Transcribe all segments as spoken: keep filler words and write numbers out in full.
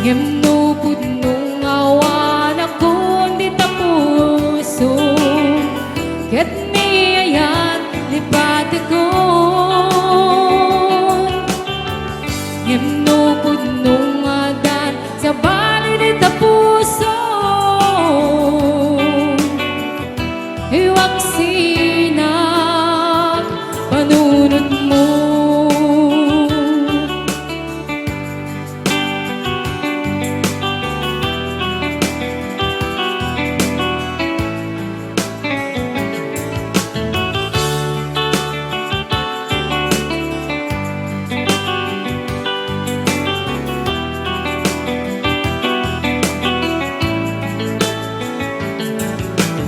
Ngem no pudno nga awan a kun dita puso, ket ni ayan lipatekon. Ngem no pudno nga adan sabali dita puso, iwaksinak panunotmo.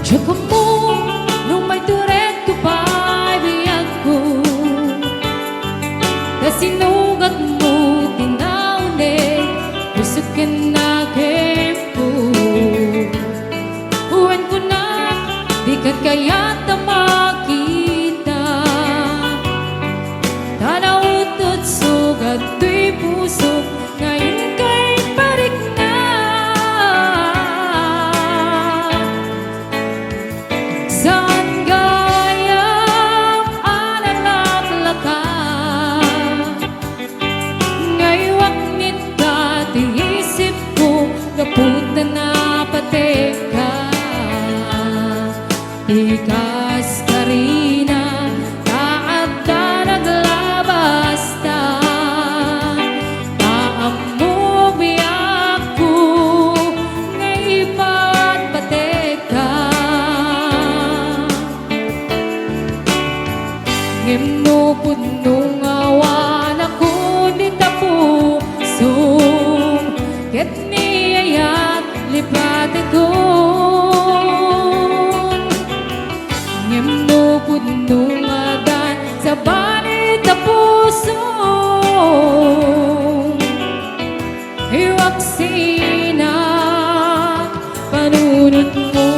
Diak ammo no maituredko pay biagko, ta sinugatmo ti nauneg, pusok ken nakemko. Wen kunak, dika kayat a makita, ta nautotso ditoy pusok nga inkay parikna. Saan gayam a nalaklaka, nga iwaknitka ti isipko gapu ta napatekka. Ti kas karina, ta adda naglabasta, ta ammok biagko nga ipatpatekka. Ngem no pudno nga awan a kun dita pusom, ket ni ayat lipatekon. Ngem no pudno nga adan sabali ta pusom, iwaksinak panunotmo.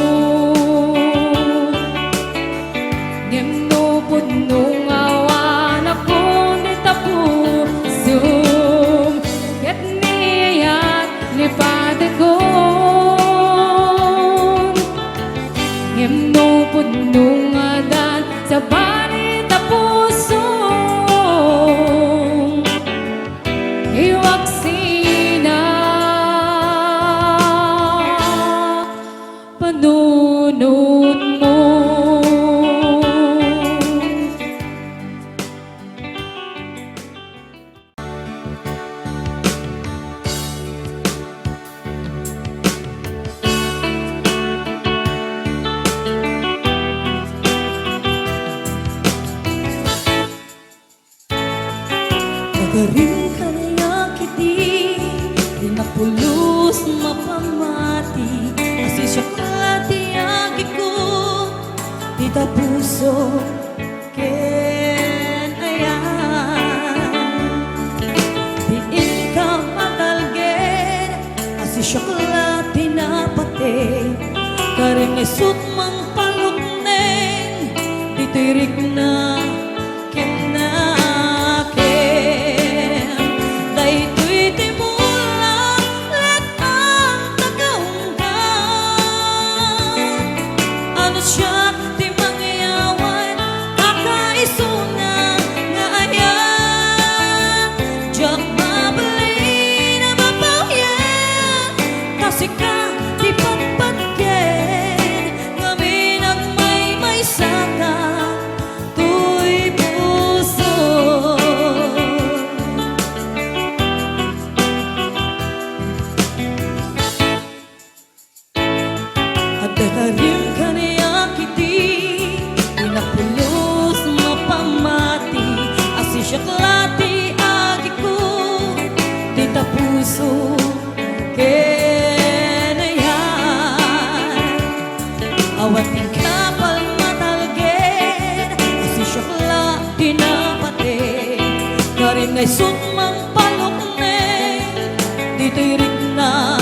Ngem no pudno nga awan a kun dita pusom, ket ni ayat lipatekon. Ngem no pudno nga adan sabali ta pusom, iwaksinak panunotmo. Nagarim kaniak iti di napulos mapammati, a siak la ti agikko, ti tapuso ken ayan. Di inka matalged, a siak la ti napateg, karim nga isut' mangpalukneng ditoy rikna ken nakem. Daytoy ti bulan, let-ang ta kaungka. Ano siak ti mangyawan a kaisuna nga ayat? Diak mabalin a mapaw-en, ta sika ti patpatgen ngamin, agmaymaysaka toy puso. Adda karim kaniak iti di napulos mapammati, a siak la ti agikko, ti tapuso ken ayan. Awan ti inka pay matalged, a siak la ti napateg, karim nga isut' mangpalukneng ditoy rikna